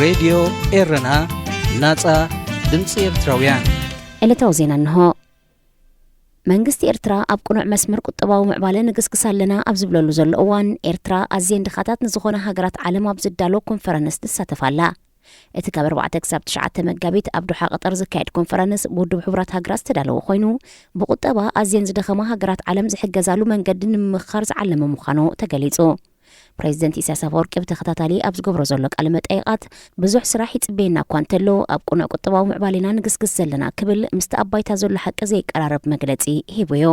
ሬድዮ ኤረና፣ ናጻ ድምጺ ኤርትራውያን። ዕለታዊ ዜና እንሆ። መንግስቲ ኤርትራ ኣብ ቅኑዕ መስመር ቁጠባዊ ምዕባለ ንግስግስ ኣለና ኣብ ዝብለሉ ዘሎ እዋን፣ ኤርትራ ኣዝየን ድኻታት ንዝኾና ሃገራት ዓለም ኣብ ዝዳሎ ኮንፈረንስ ትሳተፍ ኣላ። እቲ ካብ ኣርባዕተ ክሳብ ትሽዓተ መጋቢት ኣብ ዶሓ ቀጠር ዝካየድ ኮንፈረንስ ብውድብ ሕቡራት ሃገራት ዝተዳለወ ኮይኑ፣ ብቁጠባ ኣዝየን ዝደኸማ ሃገራት ዓለም ዝሕገዛሉ መንገዲ ንምምኽኻር ዝዓለመ ምዃኑ ተገሊጹ። ፕሬዚደንት ኢሳያስ ኣፈወርቂ ብተኸታታሊ ኣብ ዝገብሮ ዘሎ ቃለ መጠይቓት፣ ብዙሕ ስራሕ ይጽበየና እኳ እንተሎ፣ ኣብ ቅኑዕ ቁጠባዊ ምዕባሌና ንግስግስ ዘለና ክብል ምስቲ ኣብ ባይታ ዘሎ ሓቂ ዘይቀራረብ መግለጺ ሂቡ'ዩ።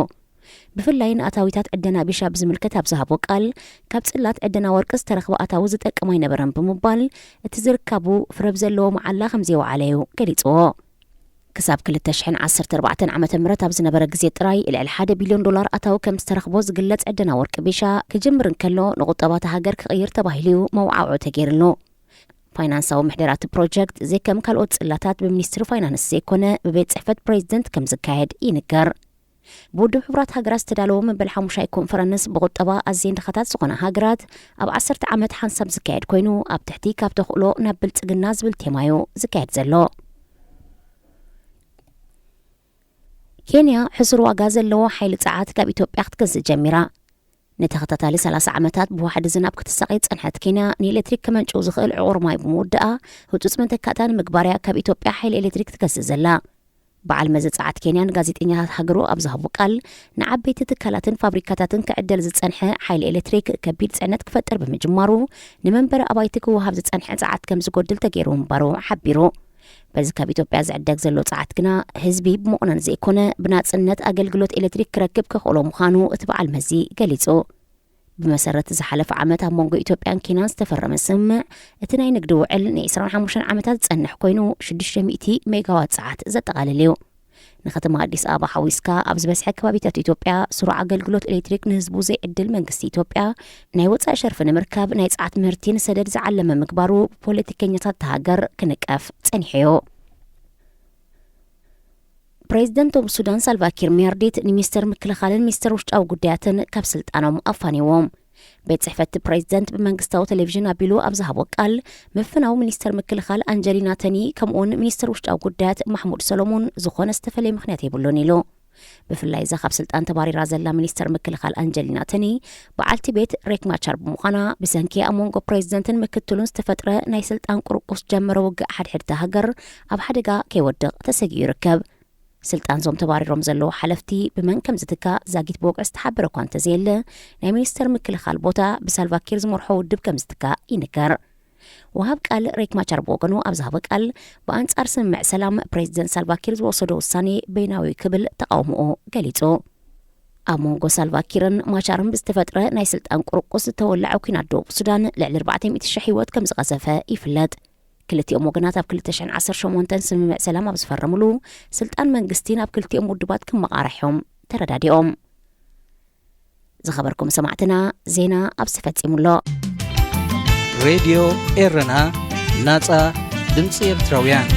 ብፍላይ ንኣታዊታት ዕደና ቢሻ ብዝምልከት ኣብ ዝሃቦ ቃል፣ ካብ ጽላት ዕደና ወርቂ ዝተረኽበ ኣታዊ ዝጠቅም ኣይነበረን ብምባል፣ እቲ ዝርካቡ ፍረ ብዘለዎ መዓላ ከም ዘየውዓለ'ዩ ገሊጽዎ። ክሳብ ክልተ ሽሕን ዓሰርተ ኣርባዕተን ዓመተ ምህረት ኣብ ዝነበረ ግዜ ጥራይ፣ ልዕሊ ሓደ ቢልዮን ዶላር ኣታዊ ከም ዝተረኽቦ ዝግለጽ ዕደና ወርቂ ቢሻ ክጅምር እንከሎ፣ ንቁጠባ እታ ሃገር ክቕይር ተባሂሉ'ዩ መወዓውዒ ተገይርሉ። ፋይናንሳዊ ምሕደራ እቲ ፕሮጀክት፣ ዘይከም ካልኦት ጽላታት፣ ብሚኒስትሪ ፋይናንስ ዘይኮነ፣ ብቤት ጽሕፈት ፕሬዚደንት ከም ዝካየድ ይንገር። ብውድብ ሕቡራት ሃገራት ዝተዳለወ መበል ሓሙሻይ ኮንፈረንስ ብቁጠባ ኣዝየን ድኻታት ዝኾና ሃገራት ኣብ ዓሰርተ ዓመት ሓንሳብ ዝካየድ ኮይኑ፣ ኣብ ትሕቲ ካብ ተኽእሎ ናብ ብልጽግና ዝብል ቴማ'ዩ ዝካየድ ዘሎ። ኬንያ ሕሱር ዋጋ ዘለዎ ሓይሊ ጸዓት ካብ ኢትዮጵያ ክትገዝእ ጀሚራ። ንተኸታታሊ ሰላሳ ዓመታት ብዋሕዲ ዝናብ ክትሳቐይ ዝጸንሐት ኬንያ፣ ንኤሌክትሪክ ከመንጭው ዝኽእል ዕቑር ማይ ብምውድኣ፣ ህጹጽ መተካእታ ንምግባር'ያ ካብ ኢትዮጵያ ሓይሊ ኤሌክትሪክ ትገዝእ ዘላ። በዓል መዚ ጸዓት ኬንያ ንጋዜጠኛታት ሃገሩ ኣብ ዝሃቦ ቃል፣ ንዓበይቲ ትካላትን ፋብሪካታትን ክዕደል ዝጸንሐ ሓይሊ ኤሌክትሪክ ከቢድ ጽዕነት ክፈጥር ብምጅማሩ፣ ንመንበሪ ኣባይቲ ክወሃብ ዝጸንሐ ጸዓት ከም ዝጎድል ተገይሩ ምንባሩ ሓቢሩ። በዚ ካብ ኢትዮጵያ ዝዕደግ ዘሎ ጸዓት ግና፣ ህዝቢ ብመቑነን ዘይኮነ፣ ብናጽነት ኣገልግሎት ኤሌክትሪክ ክረክብ ከኽእሎ ምዃኑ እቲ በዓል መዚ ገሊጹ። ብመሰረት ዝሓለፈ ዓመት ኣብ መንጎ ኢትዮጵያን ኬንያን ዝተፈረመ ስምምዕ፣ እቲ ናይ ንግዲ ውዕል ንዒስራን ሓሙሽተን ዓመታት ዝጸንሕ ኮይኑ፣ ሽዱሽተ ሚእቲ ሜጋዋት ጸዓት ዘጠቓልል እዩ። ንከተማ ኣዲስ ኣበባ ሓዊስካ ኣብ ዝበዝሐ ከባቢታት ኢትዮጵያ፣ ስሩዕ ኣገልግሎት ኤሌክትሪክ ንህዝቡ ዘይዕድል መንግስቲ ኢትዮጵያ፣ ናይ ወጻኢ ሸርፊ ንምርካብ ናይ ጸዓት ምህርቲ ንሰደድ ዝዓለመ ምግባሩ ብፖለቲከኛታት እታ ሃገር ክንቀፍ ጸኒሑ እዩ። ፕሬዚደንት ደቡብ ሱዳን ሳልቫኪር ሚያርዲት ንሚኒስተር ምክልኻልን ሚኒስተር ውሽጣዊ ጉዳያትን ካብ ስልጣኖም ኣፋኒዎም። ቤት ጽሕፈት ፕሬዚደንት ብመንግስታዊ ቴሌቪዥን ኣቢሉ ኣብ ዝሃቦ ቃል፣ ምፍናው ሚኒስተር ምክልኻል ኣንጀሊና ተኒ ከምኡውን ሚኒስተር ውሽጣዊ ጉዳያት ማሕሙድ ሰሎሞን ዝኾነ ዝተፈለየ ምኽንያት የብሉን ኢሉ። ብፍላይ እዛ ካብ ስልጣን ተባሪራ ዘላ ሚኒስተር ምክልኻል ኣንጀሊና ተኒ፣ በዓልቲ ቤት ሬክ ማቻር ብምዃና፣ ብሰንኪ ኣብ መንጎ ፕሬዚደንትን ምክትሉን ዝተፈጥረ ናይ ስልጣን ቁርቁስ ጀመረ ውግእ ሓድሕድታ ሃገር ኣብ ሓደጋ ከይወድቕ ተሰጊኡ ይርከብ። ስልጣን እዞም ተባሪሮም ዘለዉ ሓለፍቲ ብመን ከም ዝትካእ ዛጊት ብወግዒ ዝተሓበረ እኳ እንተዘየለ፣ ናይ ሚኒስተር ምክልኻል ቦታ ብሳልቫኪር ዝመርሖ ውድብ ከም ዝትካእ ይንገር። ወሃብ ቃል ሬክ ማቻር ብወገኑ ኣብ ዝሃቦ ቃል፣ ብኣንጻር ስምምዕ ሰላም ፕሬዚደንት ሳልቫኪር ዝወሰዶ ውሳኔ በይናዊ ክብል ተቃውሞኡ ገሊጹ። ኣብ መንጎ ሳልቫኪርን ማቻርን ብዝተፈጥረ ናይ ስልጣን ቁርቁስ ዝተወለዐ ኲናት ደቡብ ሱዳን ልዕሊ ኣርባዕተ ሚእቲ ሽሕ ህይወት ከም ዝቐዘፈ ይፍለጥ። ክልቲኦም ወገናት ኣብ ክልተ ሽሕን ዓሰርተ ሸሞንተን ስምምዕ ሰላም ኣብ ዝፈረምሉ፣ ስልጣን መንግስቲ ናብ ክልቲኦም ውድባት ክመቓራሕ እዮም ተረዳዲኦም። ዝኸበርኩም ሰማዕትና፣ ዜና ኣብዚ ተፈጺሙ ኣሎ። ሬድዮ ኤረና፣ ናጻ ድምጺ ኤርትራውያን።